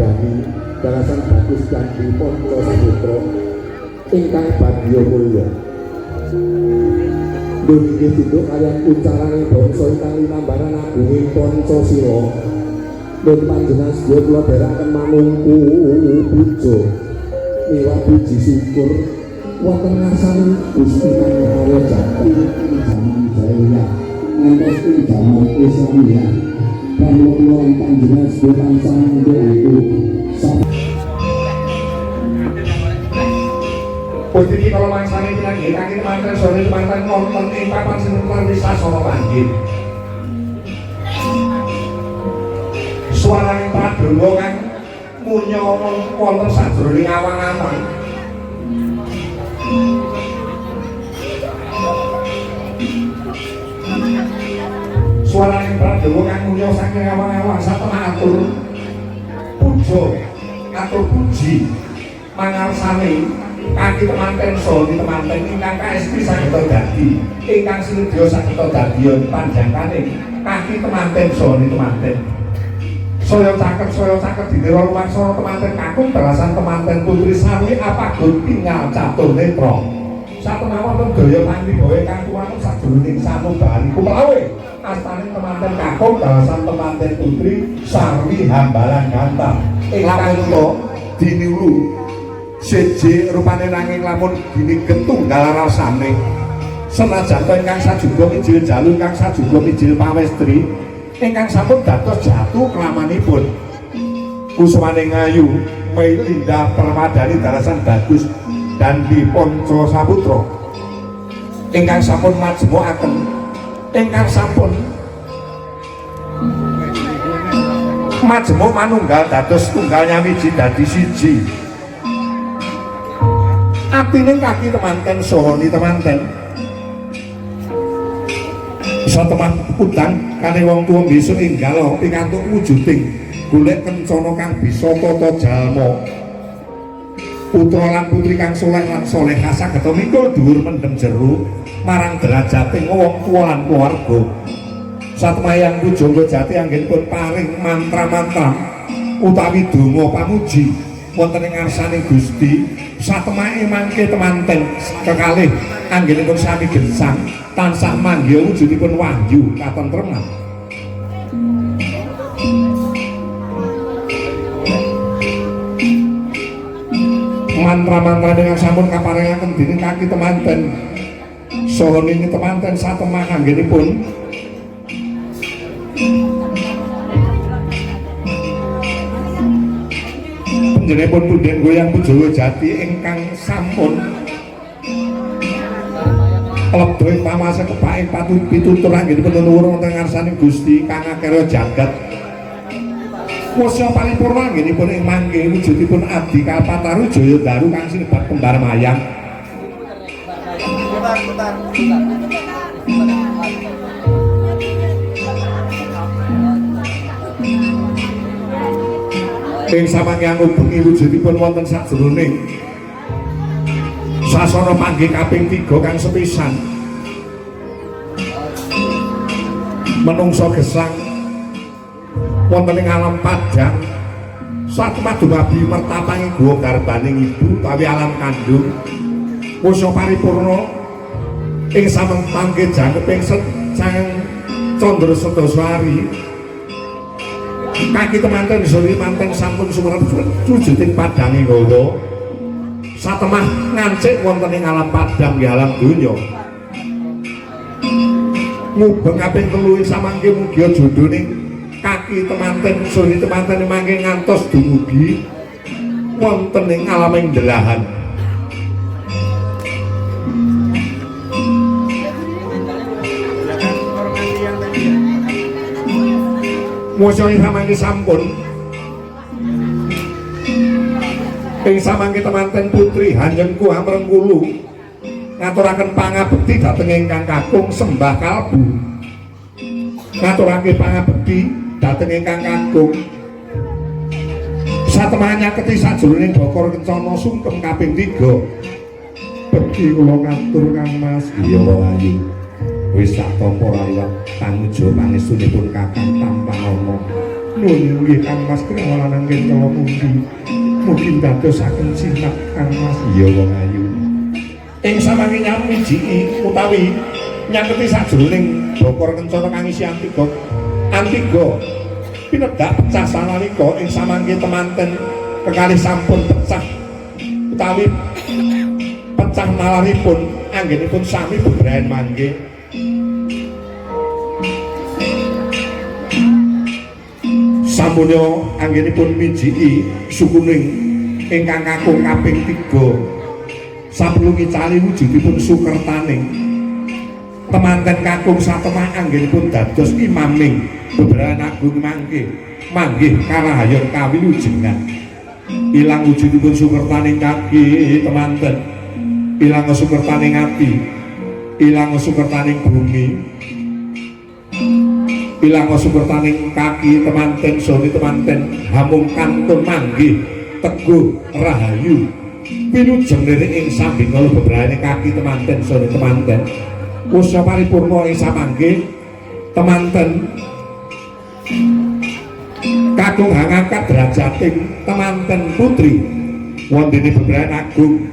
Permadani dalasan bagus Dandi Ponco Saputra ingkang bagya mulya. Nun inggih tunduk kaliyan uncaraning bangsa ingkang linambaran agunging Pancasila. Nun panjenengan sedaya kula dherekaken manungku puja miwah puji syukur wonten ngarsaning Gusti Kang Maha Jati ing jaman jahiliyah ngantos ing jaman Islamiyah. Pramila kula lan panjenengan sedaya tansah ndonga Puji kala mangsane pinanggih kaki temanten sore temanten wonten ing papan sinten wisasana panggih. Swaraning pradonga kang munya wonten sajroning awang-awang. Swaraning pradonga kang munya saking awang-awang satemah atur puja, atur puji mangarsane kaki temanten saha temanten ingkang kaesti sageta dadi ingkang sinedya sageta dadiya panjangkane kaki temanten saha temanten saya caket dinira lumaksana temanten kakung dalasan temanten putri sarwi apagut tinggal catur netra satemah wonten daya pangwibawa ingkang tuwangun sajroning sanubari kumlawe astaning temanten kakung dalasan temanten putri sarwi hambalan gantang ingkang dinilu seje rupane nanging lamun gini getunggal rasane senajan to ingkang sajuga mijil jalu ingkang sajuga mijil pawestri ingkang sampun dados jatuh kelamanipun kusumaning ayu Melinda Permadani dalasan bagus Dandi Ponco Saputra ingkang sampun majmukaken ingkang sampun majemuk manunggal dados tunggal nyawiji dadi siji. Atine kaki temanten saha ni temanten satemah utang kane wong tuwa besok enggal pikantuk wujuding golek kencana kang bisa tata jalma putra lan putri kang soleh lan solehah saged mikul dhuwur mendem jero marang derajating wong tuwa lan keluarga. Satemah yang pujangga jati anggenipun paring mantra-mantra utawi donga pamuji wonten ing ngarsaning Gusti satemahe mangke temanten kekalih anggenipun sami gesang tansah manggiha wujudipun wahyu katentreman. Mantra-mantra ingkang sampun kaparingaken dening kaki temanten saha nini temanten satemah anggenipun panjenenganipun punden goyang Pujawa Jati ingkang sampun lebda ing pamase kepaking patu pitutur anggenipun nuwun wonten ngarsaning Gusti kang akerya jagat. Wasa paripurna anggenipun ing mangke wujudipun Adi Kalpataru Jaya Daru kang sinebat kembar mayang. Ing samangke ngubengi wujudipun wonten sajroning sasana panggih kaping 3 kang sepisan menungsa gesang wonten ing alam padang satemah dumabi mertapangi guwa garbaning ibu utawi alam kandung. Wasa paripurna ing samangke jangkeping sang candra sedasa ari kaki temanten suri manten sampun sumerep wujuding padange gawa satemah ngancik wonten ing alam padang nggih alam donya mubeng kaping telu ing samangke mugia jodhone kaki temanten suri temanten mangke ngantos dumugi wonten ing alaming delahan. Mosok ing samangke sampun ing samangke temanten putri Hanjengku Amrengkulu ngaturaken pangabekti dhateng ingkang kakung sembah kalbu ngaturake pangabekti dhateng ingkang kakung satemah nyaketi sajroning bokor kencana sungkem kaping 3. Bekti kula katur Kang Mas. Iya ayu wis tak tampa ora liwat panguja pangestunipun Kakang Tampanana. Nuwun nggih Kang Mas kerawalan anggen kala mundi. Mugi ndadosaken jimat Kang Mas. Iya wong ayu. Ing samangke nyamijiki utawi nyaketi sajroning bokor kencana kang isi antiga. Antiga pinedhak pecah sanalika ing samangke temanten kekalih sampun pecah utawi pecah nalaripun anggenipun sami bebrayan mangke. Sampuna anggenipun mijiki sukuning ingkang kakung kaping 3 saperlu ngicali wujudipun sukertaning temanten kakung satemah anggenipun dados imaming bebrayan agung mangke manggih karahayon kawilujengan. Ilang wujudipun sukertaning kaki temanten, ilang sukertaning ati, ilang sukertaning bumi, ilang sukertaning kaki temanten soni temanten hamung kantun manggih teguh rahayu wilujeng lirik ing sambingkala bebrayane kaki temanten soni temanten. Usya paripurna ing samangke temanten kakung hangangkat derajating temanten putri wondene bebrayan agung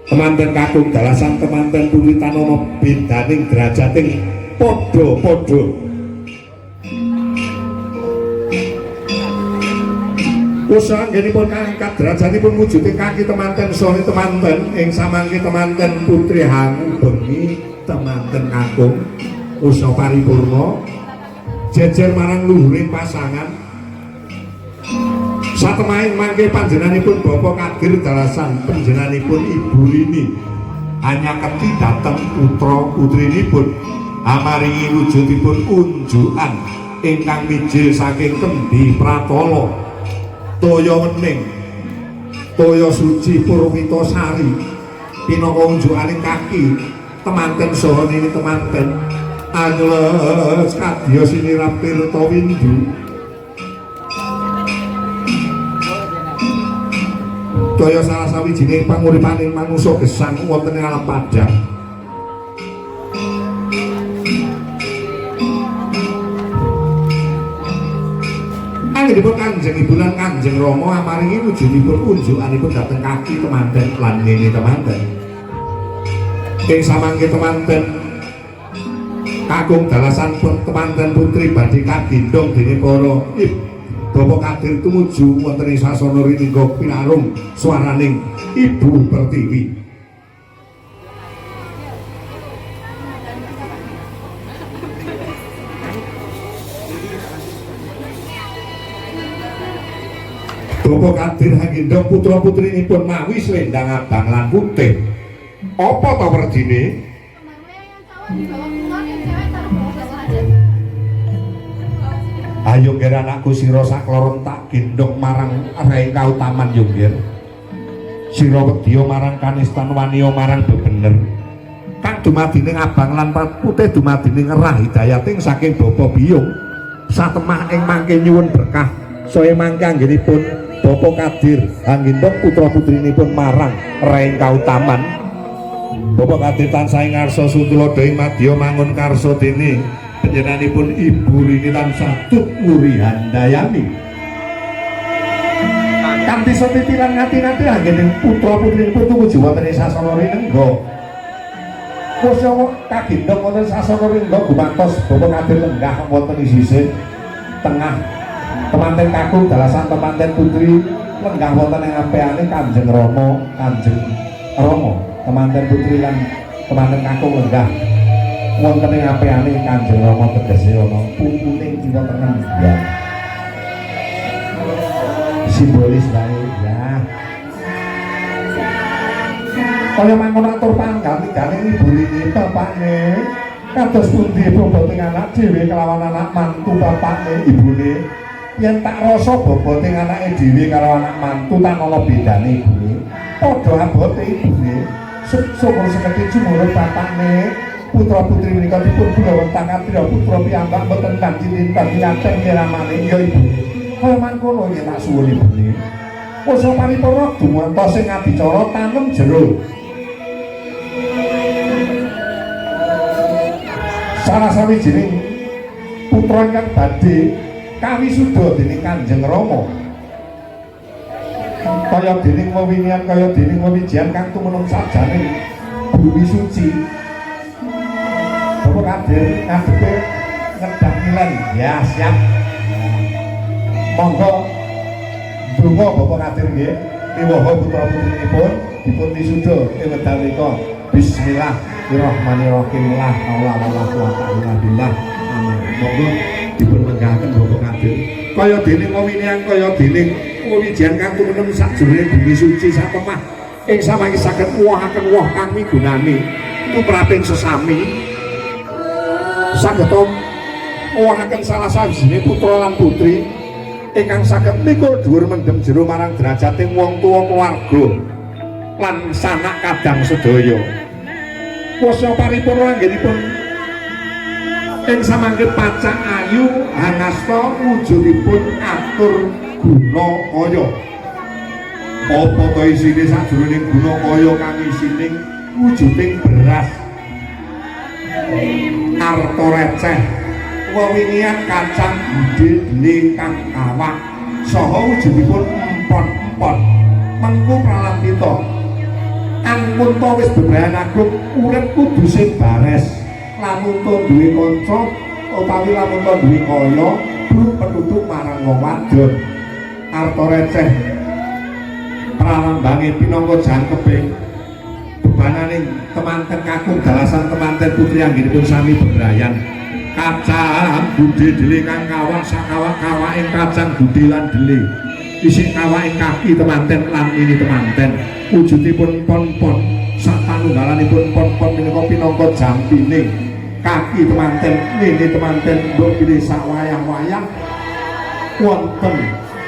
temanten kakung dalasan temanten putri tanana bedaning derajating padha-padha. Usaha anggenipun kangkat derajatipun wujuding kaki temanten soni temanten ing samangke temanten putri hangu bengi temanten kakung usaha paripurna jejer marang luhuring pasangan. Satemahing mangke panjenenganipun Bapak Kadir dalasan panjenenganipun Ibu Rini hanya keti dhateng putra putrinipun amaringi wujudipun unjukan ingkang mijil saking Kendhi Pratala toya wening toya suci Purwita Sari pinaka unjukaning kaki temanten saha nini temanten anyles kadya sinirap tirta windu. Toya salah sawijining panguripaning manungsa gesang wonten ing alam padhang. Anggenipun Kanjeng Ibu lan Kanjeng Rama amaringi wujudipun unjukanipun dhateng kaki temanten lan nini temanten. Ing samangke temanten kakung dalasan pun temanten putri badhe kagendhong dening para Bapak Kadir tumuju wonten ing sasana riningga pinarung swaraning Ibu Pertiwi. Bapak Kadir hanggendhong putra-putrinipun mawi selendang abang lan putih. Apa ta werdine? Ayo ngger anakku sira sakloron tak gendhong marang reng kautaman yo ngger. Sira wedya marang kanistan waniya marang bebener. Kang dumadining abang lan putih dumadining rah hidayating saking Bapak Biyung. Satemah ing mangke nyuwun berkah saya mangke anggenipun Bapak Kadir hanggendhong putra-putrinipun marang reng kautaman. Bapak Kadir tansah ing ngarsa sutuladha ing madya mangun karsa dene panjenenganipun Ibu Rini tansah tut wuri handayani. Kanthi setiti lan ngati-ngati anggening putra-putrinipun tumuju wonten ing sasana rinengga. Kusya kagendhong wonten sasana rinengga gumantos Bapak Kadir lenggah wonten ing sisih tengah temanten kakung dalasan temanten putri lenggah wonten ing ampeane Kanjeng Rama, Kanjeng Rama temanten putri lan temanten kakung lenggah wonten ing ampeane Kanjeng Rama tegese ana pupune kiwa tengen ya. Simbolis bae ya. Kaya mangkono atur pangganti-gane Ibu Rini bapakne kados pundi bobote anak dhewe kelawan anak mantu bapakne ibune. Yen tak rasa bobote anake dhewe karo anak mantu tan ana bedane ibune. Padha abote ibune. Syukur sekedhik jumurut bapakne putra putri menika dipun kula wentang katriya putra piyambak mboten kanthi tinten ngaten kiramane ya ibune. Kaya mangkono yen tak suwun ibune. Pusa paripurna dumantos sing adicara tanem jero. Salah sawijining putra ingkang badhe Kawisuda dening Kanjeng Rama. Kaya dening wewinian kaya dening wewijian kang tumeneng sajane bumi suci. Bapak Kadir ngadepe ngedah ngilen. Ya, siap. Monggo donga Bapak Kadir nggih. Miwaha putra-putrinipun dipun wisuda ing wekdal menika. Bismillahirrahmanirrahim. La haula wala quwata illa billah. Amin. Monggo dipun menggahaken Bapak Kadir. Kaya dening wewinian kaya dening wewijian kang tumeneng sajroning bumi suci satemah ing samangke saged muwahaken woh kang migunani tumraping sesami, saged muwahaken salah sawijine putra lan putri ingkang saged mikul dhuwur mendem jero marang derajating wong tuwa, keluarga lan sanak kadang sedaya. Wasa paripurna anggenipun ing samangke pacak ayu hangasta wujudipun atur guna kaya. Apa to isine sajroning guna kaya kang isine wujuding beras, arta receh, wewinian kacang gedhe dele kang kawak saha wujudipun empon-empon. Mengko pralampita angkunta wis bebrayan agung, urip kudu sing bares. Lamun to duwe kanca utawi lamun to duwe kaya bruk petutuk marang wong wadon. Arta receh pralambange pinangka jangkeping bebananing temanten kakung dalasan temanten putri anggenipun sami bebrayan. Kacang budhe dele kang kawak sakawak-kawaking kacang budhe lan dele isih kawaking kaki temanten lan mini temanten. Wujudipun pon-pon sak panunggalanipun pon-pon minangka pinangka jampine kaki temanten mini temanten. Mbok bilih sak wayah-wayah wonten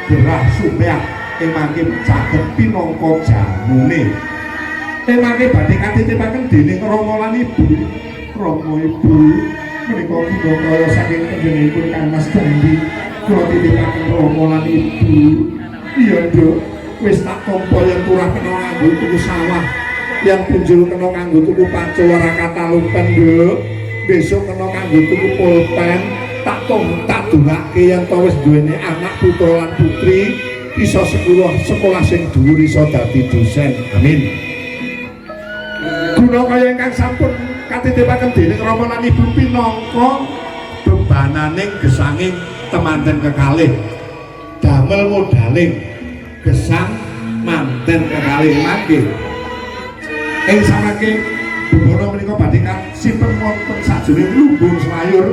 gerah sumeah ing mangke saged pinangka jamune. Ing mangke badhe katitipaken dening Rama lan Ibu. Rama Ibu menika kaya saking panjenenganipun Kang Mas Dandi kula titipaken Rama lan Ibu. Iya, Nduk, wis tak tampa yen turah kena nganggo tuku sawah, yen punjul kena kanggo tuku pacul ora katalumpen, Nduk. Besok kena kanggo tuku pulpen. Tak tak dongake yen to wis duweni anak putra lan putri iso sekolah sekolah sing dhuwur, iso dadi dosen. Amin. Guna kaya ingkang sampun katitipaken dening Rama lan Ibu pinangka bebananing gesanging temanten kekalih, damel modaling gesang manten kekalih. Mangke ing samangke bebana menika badhe kasimpen wonten sajroning lumbung selayur.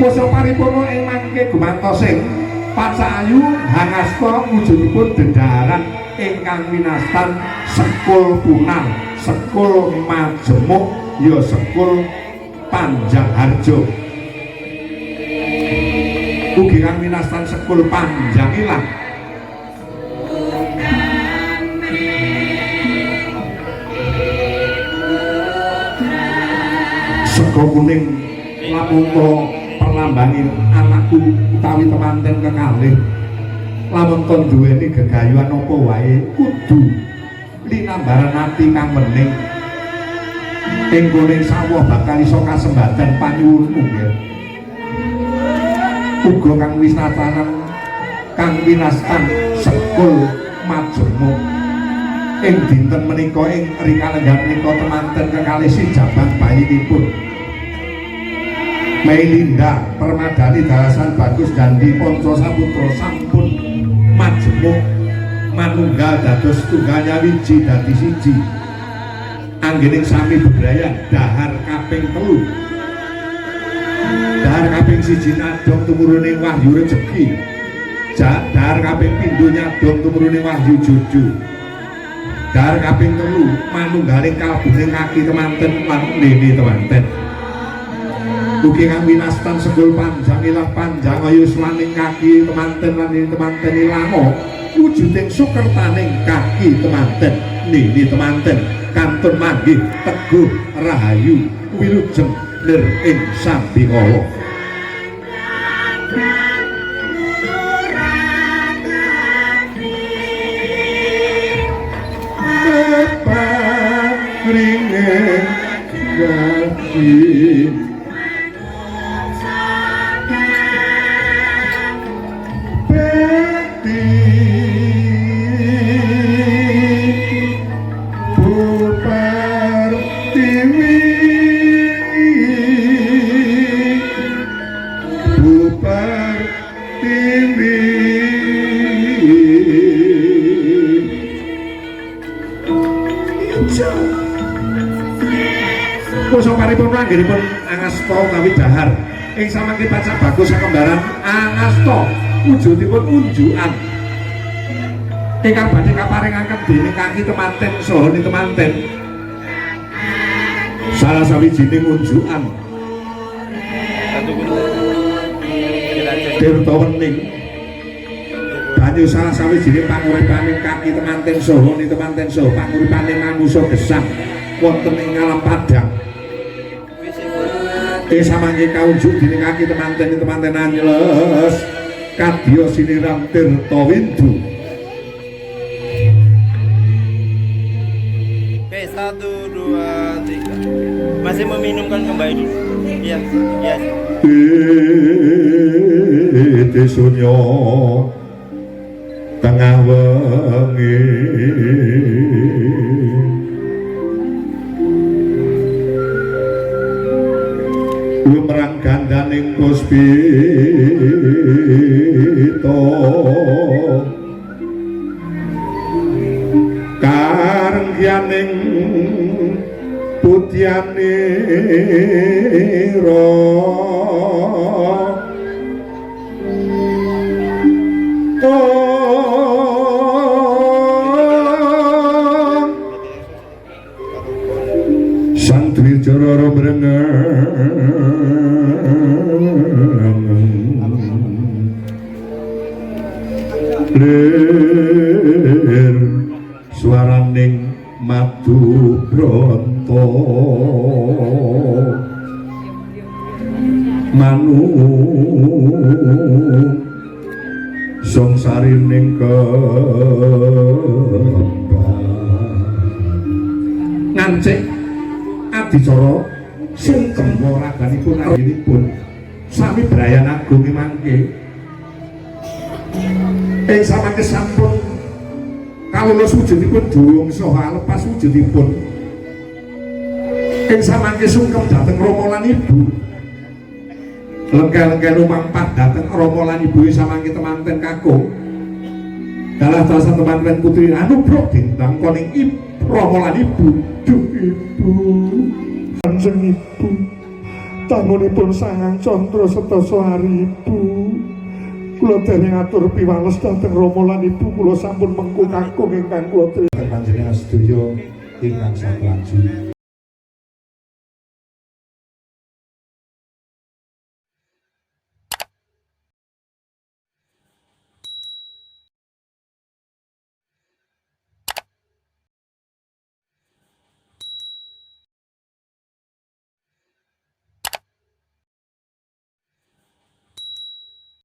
Basa paripurna ing mangke gumantosing pacak ayu hangasta wujudipun dedaharan ingkang winastan sekul punang, sekul majemuk, ya sekul panjang harjo. Ugi kang winastan sekul panjang ilang. Sego kuning lamun to perlambangi anakku utawi temanten kekalih, lamun to duweni gegayuhan apa wae kudu linambaran ati kang wening. Ing kuning sawah bakal iso kasembadan panyuwunmu nggih. Uga kang winastan kang winastan sekul majemuk ing dinten menika ing rikalenggan menika temanten kekalih si jabang bayinipun Meilinda Permadani dalasan Bagus Dandi Ponco Saputra sampun majemuk manunggal dados tunggal nyawiji dadi siji anggening sami bebrayan dahar kaping 3. Dahar kaping 1 nyadong tumurune wahyu rejeki, dahar kaping pindho nyadong tumurune wahyu jojo, dahar kaping 3 manunggaling kalbuning kaki temanten lan nene temanten. Ugi kang winastan sekul panjang ilah panjang yuswaning kaki temanten lan nini temanten ilango wujuding sukertaning kaki temanten nini temanten kantun manggih teguh rahayu wilujeng lir ing sambikala. Ringing gati. Pratiwi. Pusapanipun anggenipun angasta utawi dahar ing samangke pacak bagus sakembaran angasta wujudipun unjukan ingkang badhe kaparingaken dening kaki temanten saha temanten. Salah sawijining unjukan Tirta Wening banyu salah sawijining panguripaning kaki temanten saha temanten saha panguripaning manusa gesang wonten ing alam padang. Ing samangke kaunjuk dening kaki temanten temanten anyles kadya siniram tirta windu. Oke, 1, 2, 3. Masih meminumkan kembali dulu. Iya, iya. Titi sunyo tengah wengi lumrang gandaning puspita karenggianing putyanira Sang Dwijara brengeng lir suaraning madu bronto manu song sarining kembang ngancik adicara sungkem raganipun anggenipun sami brayan agung mangke ing samangke sampun kawula wujudipun durung saha lepas wujudipun ing samangke sungkem dhateng Rama lan Ibu lengke-lengke lumampah dhateng Rama lan Ibu samangke temanten kakung dalah dasan temanten putri anubruk dintang koning Ibu Rama lan Ibu. Duh Ibu, Kanjeng Ibu, tangunipun sangang condro sedasa hari Ibu. Kula dereng atur piwales dhateng Rama lan Ibu, kula sampun mengku kakung ingkang kula panjenengan sedaya ingkang satraju.